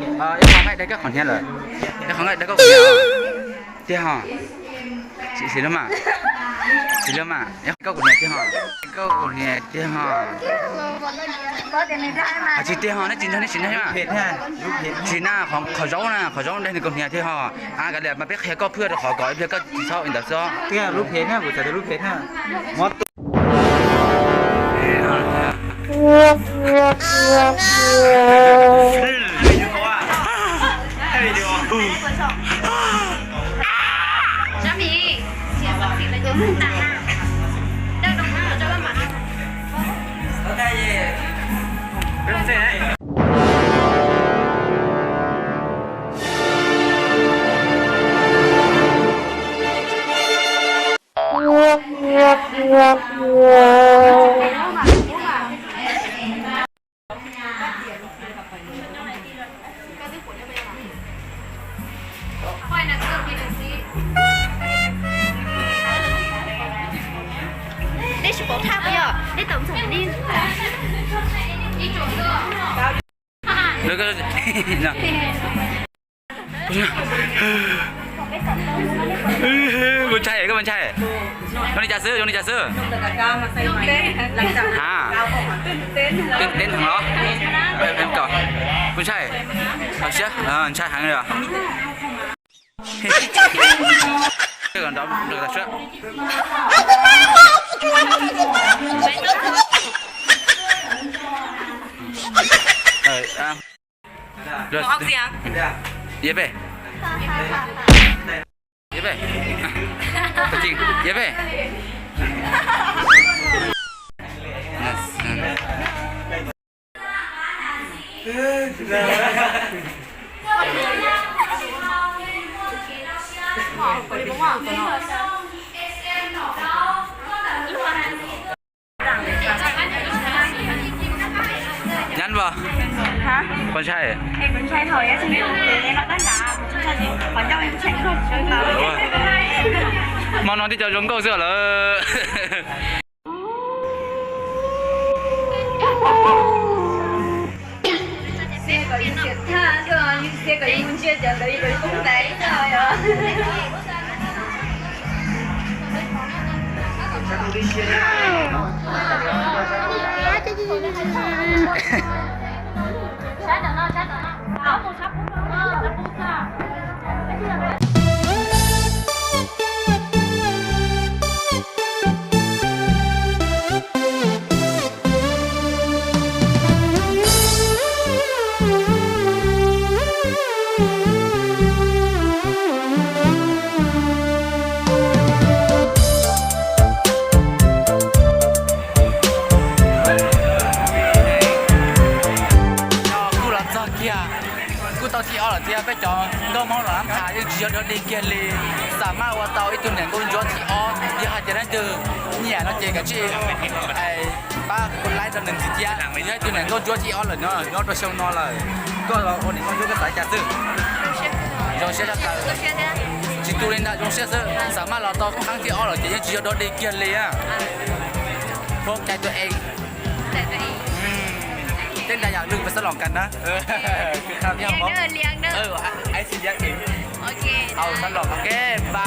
Ib qho nqaij dai koj qhov hniav lawm. Ib qho nqaij dai koj qhov hniav tiag ho. Sim lub mas, sim lub mas, ib qho koj qhov hniav tiag ho. Koj qhov hniav tiag ho. Tsis tiag ho, neb tsis nrog neb sim neej. Tsis na, qhov zaub na, qhov zaub dai nws kaus hniav tiag ho. A kav liam mas peb qhia koj phwj rau qhov kom ib pliag koj tsis txhob ua ntawd xwb. Lub phem na, kuv xav tias lub phem na. Neb tsis pom thaj puas yog? Neb tau ntxham li. Kuv ntshai, koj ntshai. Zoo li cas xwb, zoo li cas xwb? Ha, teb teb heev los? Kuv ntshai. Siab, ntshai heev li os. Dale. Nyab os, koj ntshai? Hmo no tib co zoo nkauj xwb lawm. Kuj los txog kiag, kuj tau thib ob lawm thiab. Peb cov nkauj Hmoob los lab qha yeej tsis yog dog dig kiag li, xam maj ua tau ib tug niam nkauj ntsuab thib ob. Yog hais tias leej twg nyiam no ces kav tsij pab kuv like rau nws ntxiv thiab. Yog ib tug niam nkauj ntsuab thib ob lawm no nyob rau xyoo no lawm. Koj los ua niam nkauj ntsuab koj xav cas xwb? Zoo siab tshaj plaws. Tsis tu li ntawd zoo siab xwb, xam maj los tau qhab thib ob lawm ces yeej tsis yog dog dig kiag li. Phob cai tus ees. Teb nra yam lwg pes xab los kas na. Kws qha thiab mog. Ai xi liab ees. Au xab los kas ke ba.